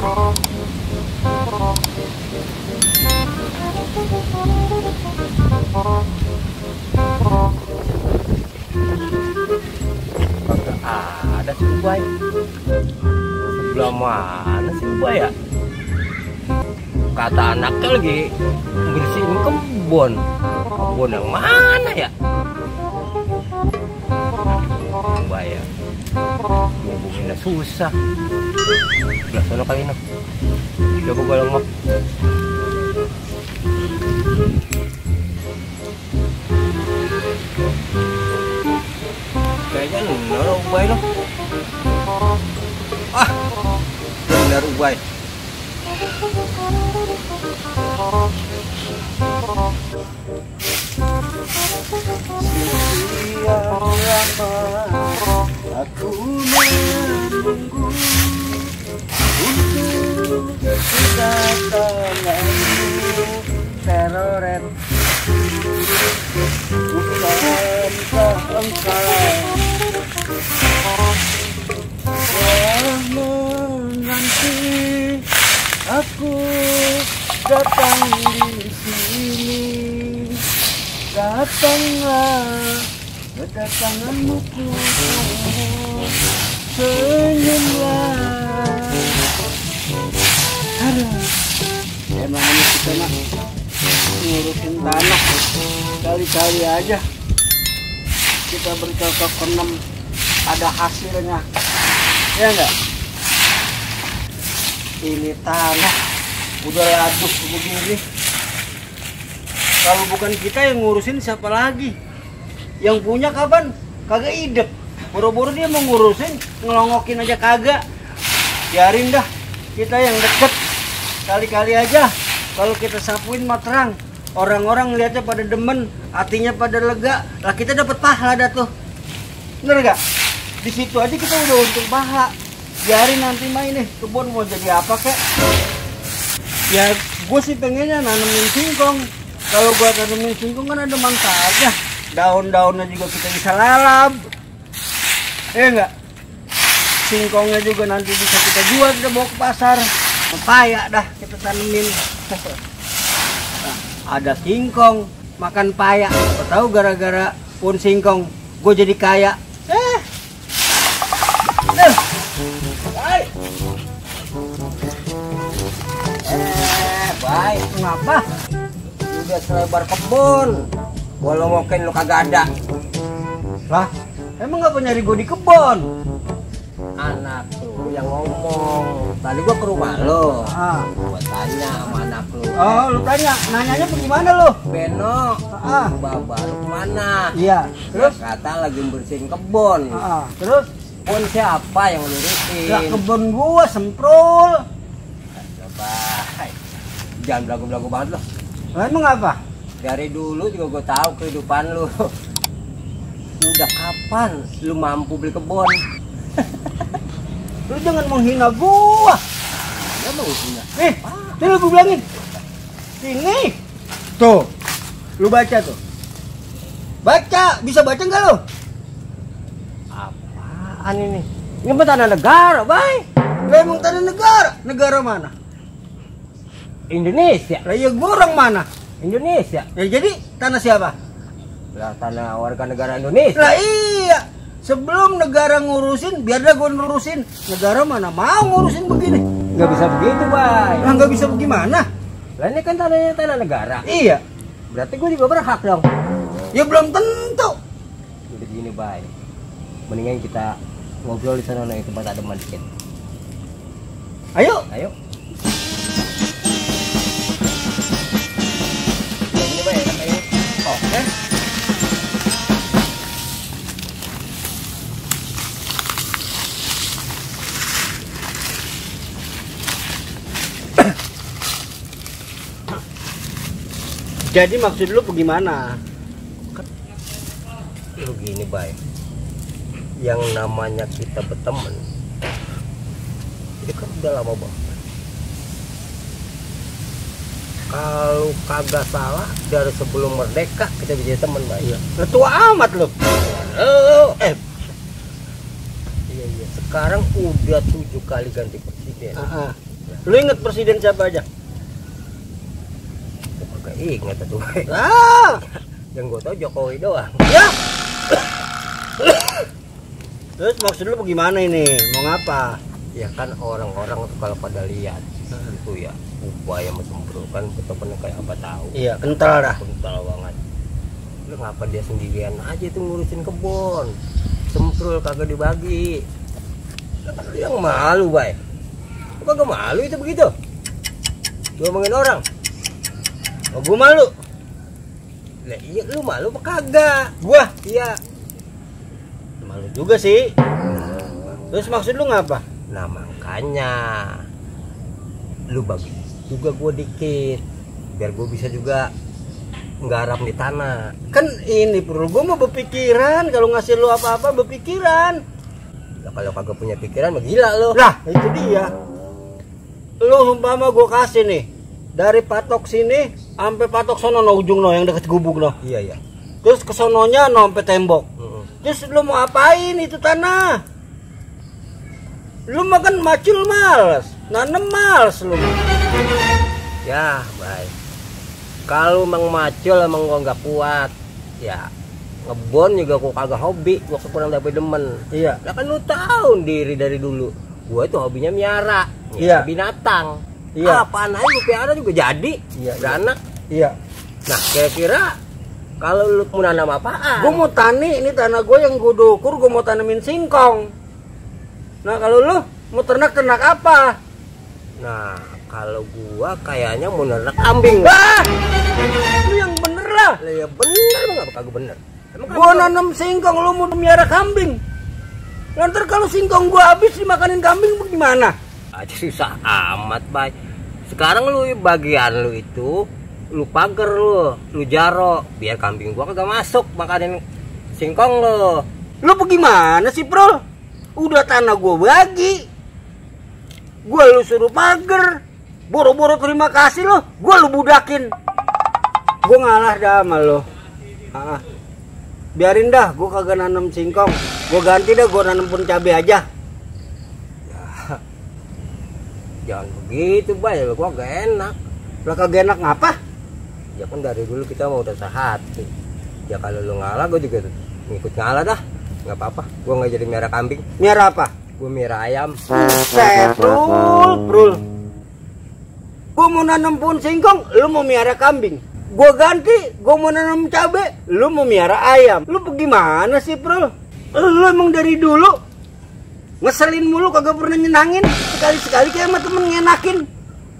Kagak ada si Ubay. Sebelah mana si Ubay ya? Kata anaknya lagi bersihin kebun. Kebun yang mana ya? Ubay ya. Hubunginnya susah. Belah sana kali ini. Coba gue lengok. Kayaknya bener Ubay loh. Ah, bener Ubay. Sekian lama aku menunggu untuk kedatanganmu, teroret. Bukankah engkau telah menanti aku datang di sini? Datanglah, kedatanganmu ku senyumlah. Aduh, emang ini kita nak ngurusin tanah kali-kali aja kita bercocok tanam ada hasilnya, ya enggak? Ini tanah udah labuh begini, kalau bukan kita yang ngurusin siapa lagi? Yang punya kapan? Kagak idep, boro-boro dia mau ngurusin, ngelongokin aja kagak. Biarin dah, kita yang deket kali-kali aja. Kalau kita sapuin mah terang, orang-orang lihatnya pada demen, hatinya pada lega, lah kita dapat pahala dah tuh. Bener gak? Di situ aja kita udah untung pahala. Biarin nanti mah ini kebun mau jadi apa kek? Ya gue sih pengennya nanemin singkong. Kalau gue tanemin singkong kan ada manfaatnya. Daun-daunnya juga kita bisa lalap. Iya enggak? Singkongnya juga nanti bisa kita jual, kita bawa ke pasar. Pepaya dah kita tanemin. Nah, ada singkong, makan paya. Kau tahu gara-gara pohon singkong gue jadi kaya. Baik, ngapa? Udah selebar kebun, gue longokin lu kagak ada. Lah, emang ngapa nyari gue di kebun? Anak lu yang ngomong. Tadi gue ke rumah lo, gue tanya sama anak lu. Oh, lu tanya, nanyanya bagaimana lu? Beno, bapak lu kemana? Iya, terus? Kata lagi bersihin kebun. Terus? Kebun siapa yang lurusin? Ya kebun gua, semprul. Coba, jangan belagu-belagu banget lo. Emang apa? Dari dulu juga gue tahu kehidupan lu. Udah kapan lu mampu beli kebun? Lu jangan menghina gua. Ya mau menghina. Nih lu gua bilangin. Sini. Tuh. Lu baca tuh. Baca, bisa baca enggak lu? Apaan ini? Ini mah tanah negara, Bay. Lah emang tanah negara? Negara mana? Indonesia. Lah ya gua orang mana? Indonesia. Ya jadi tanah siapa? Lah tanah warga negara Indonesia. Lah iya. Sebelum negara ngurusin, biar dah gue ngurusin. Negara mana mau ngurusin begini? Nggak bisa begitu, Bay. Lah nggak bisa bagaimana? Lah ini kan tanahnya tanah negara. Iya. Berarti gue juga berhak dong. Ya belum tentu. Udah gini, Bay. Mendingan kita ngobrol di sana nih tempat adem dikit. Ayo. Ayo. Ini, Bay, enak. Oke. Jadi maksud lu bagaimana? Lu gini, Bay. Yang namanya kita berteman itu kan udah lama banget. Kalau kagak salah dari sebelum merdeka kita bisa teman, Bay. Iya. Tua amat lu. Iya. Sekarang udah 7 kali ganti presiden. Lu inget presiden siapa aja? Kagak inget tuh. Ah, Yang gue tau Jokowi doang. ya. Terus maksud lu bagaimana ini? Mau ngapa? Ya kan orang-orang tuh kalau pada lihat itu ya upaya mesembrokan betul-betul kayak apa tahu. Iya, kental dah. Kental banget. Lu ngapa dia sendirian aja tuh ngurusin kebun? Semprul kagak dibagi. Lu yang malu, Bay. Lu kagak malu itu begitu? Ngomongin orang. Oh, gua malu. Lah iya lu malu apa kagak? Gua Iya. malu juga sih. Terus maksud lu ngapa? Nah makanya lu bagi juga gue dikit biar gue bisa juga nggarap di tanah. Kan ini perlu gua mau berpikiran, kalau ngasih lu apa-apa berpikiran. Nah, kalau kagak punya pikiran mah gila lu. Lah, itu dia. Lu umpama gua kasih nih dari patok sini sampai patok sono no ujung no yang deket gubuk no. Iya ya. Terus ke sononya no sampai tembok. Terus lu mau apain itu tanah? Lu makan macul males, nanem males lu. Ya baik. Kalau emang macul emang gua nggak kuat, ya ngebon juga gua kagak hobi, gua kurang dapet demen. Iya. Lah kan lu tahu diri dari dulu, gua itu hobinya miara, Iya. binatang. Iya. Apaan aja gua piara juga jadi, Iya, beranak. Iya. Nah kira-kira kalau lu mau nanam apaan? Gua mau tani, ini tanah gua yang gua dukur, gua mau tanemin singkong. Nah, kalau lu mau ternak-ternak apa? Nah kalau gua kayaknya mau nernak kambing. Ah! Lu yang bener lah. Lah ya bener nggak kagak bener. Emang Gua nanam singkong, lu mau miara kambing. Nanti kalau singkong gua habis dimakanin kambing gimana? aja susah amat, Bay. Sekarang lu bagian lu itu lu pagar lu jaro biar kambing gua kagak masuk makanin singkong lu. Lu bagaimana sih, Bro? Udah tanah gua bagi. Gua lu suruh pagar. Boro-boro terima kasih lo, gua lu budakin. Gua ngalah dah sama lo. Biarin dah, gua kagak nanam singkong. Gua ganti dah, gua nanam pun cabai aja. Jangan begitu, Bay, gua gak enak. Lah kagak enak ngapa? Ya kan dari dulu kita mau udah sehati. Ya kalau lu ngalah gua juga ngikut ngalah dah. Nggak apa-apa, gua nggak jadi miara kambing. Miara apa? Gua miara ayam. Prul. Gua mau nanam pohon singkong, lu mau miara kambing. Gua ganti, gua mau nanam cabe, lu mau miara ayam. Lu bagaimana sih, Prul? Lu emang dari dulu ngeselin mulu, kagak pernah nyenangin. Sekali-sekali kayak sama temen ngenakin.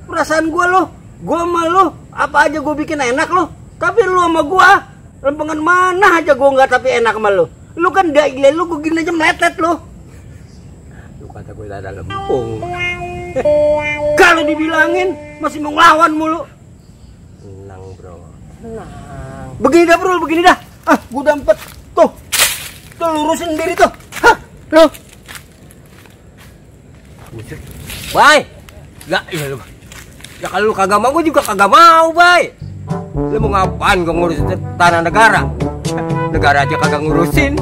Perasaan gua lo, gua sama lu apa aja gua bikin enak lo. Tapi lu sama gua, lempengan mana aja gua nggak tapi enak sama lu. Lu kan gile lu, gua gini aja meletet lu. Lu kata gua ada lempung. Kalau dibilangin masih mau ngelawan mulu. Tenang, Bro. Tenang. Begini dah, Bro, begini dah. Gua udah empet. Tuh lurusin sendiri tuh. Lu. Buset. Bay. Enggak, ya lu. Ya kalau lu kagak mau gua juga kagak mau, Bay. Lu mau ngapain gua ngurusin tanah negara? Negara aja kagak ngurusin.